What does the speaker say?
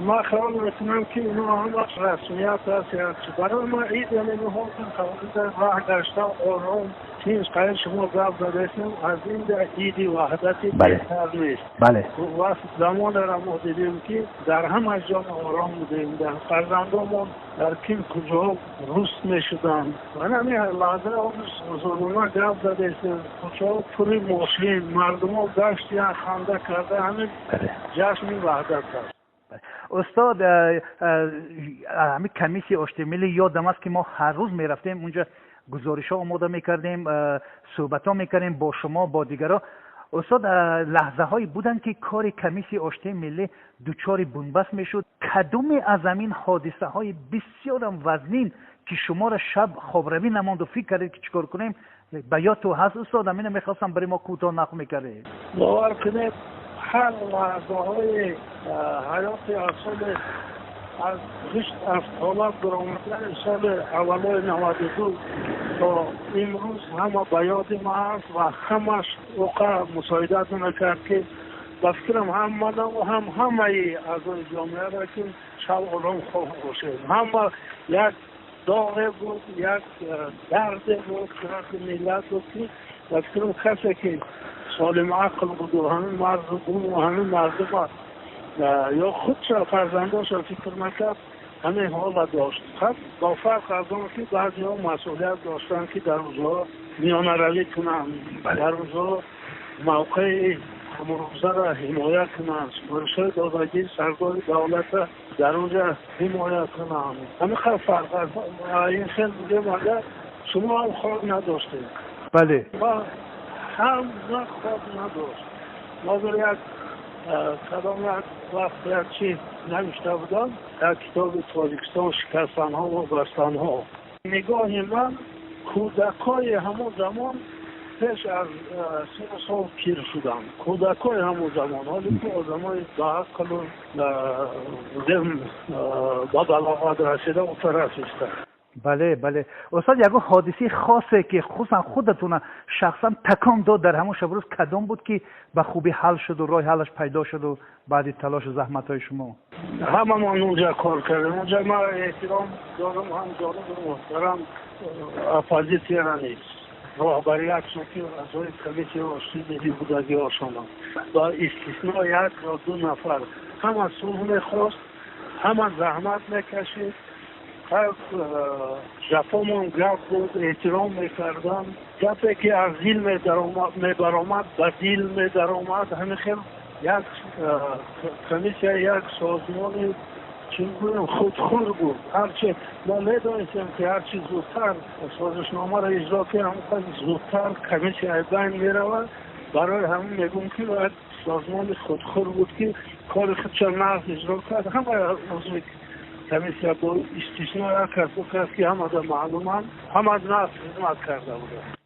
Ман хаёл мекунам, ки ино ҳамаш расмият аст. Барои ман ид ҳозир роҳ гашта, ором, тинҷ қайр шумо гап задастем, аз ин иди ваҳдати беҳтар нест. Вақт замонеро мо дидем, ки дар ҳама ҷо ором будем, дар фарзандомон дар ким куҷо руст мешуданд. Ман ҳамин лаҳза ҳозир гап задастем, кӯчаҳо пури мошин, мардумо гаштиян, ханда карда, ҳамин ҷашни ваҳдат аст. Устод, ҳамин комиссияи оштии миллӣ, ёдам аст, ки мо ҳар рӯз мерафтем унҷа, гузоришҳо омода мекардем, суҳбатҳо мекардем бо шумо, бо дигарҳо. Устод, лаҳзаҳое буданд, ки кори комиссияи оштии миллӣ дучори бунбаст мешуд. Кадоме аз ҳамин ҳодисаҳои бисёрам вазнин, ки шуморо шаб хобравӣ намонду, фикр кардед, ки чӣ кор кунем, ба ёд ту ҳаст, устод? Ҳамина мехостам, барои мо кӯтоҳ нақл мекардед. Бовар кунед, ҳар лаҳзаҳои ҳаёти аз соли аз ҳишт аз ҳолат баромадани соли аввалои 92 то имрӯз ҳама ба ёди ман аст ва ҳамаш оқа мусоидат мекард, ки ба фикрам ҳам манаву ҳам ҳамаи аъзои ҷомеаро, ки шаб ором хоб бошем. Ҳама як доғе буд, як дарде буд, ки миллат буд, ки ба фикрам касе ки солим ақл буду ҳамин марзу буму ҳамин мардума ё худшо, фарзандошо фикр накард, ҳамин ҳолат дошт. Бо фарқ аз он ки баъзеҳо масъулият доштанд, ки дар онҷо миёнаравӣ кунанд, дар онҷо мавқеи ҳамрӯзаро ҳимоя кунанд, супоришҳои додагии сардори давлатро дар онҷо ҳимоя кунанд. Ҳамин қадр фарқ аст. Ин хел бигем, агар шумо ҳам хоб надоштед. Ҳама хоб надошт. Ҳозир як кадом як вақт як чиз навишта будам дар китоби «Тоҷикистон: шикастанҳо ва бастанҳо». Нигоҳи ман, кӯдакҳои ҳамон замон пеш аз 30 сол пир шуданд. Кӯдакҳои ҳамон замон ҳоле ки одамои баақлу ба балоғат расида тараф истанд. Бале, устод, ягон ҳодисаи хосе, ки хусусан худатона шахсан такон дод дар ҳамон шабу рӯз, кадом буд, ки ба хубӣ ҳал шуду роҳи ҳаллаш пайдо шуду баъди талошу заҳматҳои шумо? Ҳамамон унҷа кор кардем. Унҷа ман эҳтиром дорам ҳам ҷониби муҳтарам оппозитсияра нест, роҳбариятшон, ки аъзои комиссияи оштии миллӣ будагиҳошонам, ба истисно як ё ду нафар, ҳама сулҳ мехост, ҳама заҳмат мекашид. Ҷафомон гап буд, эҳтиром мекардам. Гапе ки аз дил мебаромад, ба дил медаромад. Ҳамин хел як комиссия, як созмони, чӣ гӯем, худхӯр буд. Ҳарчи мо медонистем, ки ҳарчи зудтар созишномаро иҷро кунем, ҳамон зудтар комиссия байн меравад. Барои ҳамин мегӯм, ки як созмони худхӯр буд, ки кори худшо нағз иҷро кард. Ҳама узви комиссия бо истисно як кас, ду кас, ки ҳамада маълуманд, ҳама нағз хизмат карда буданд.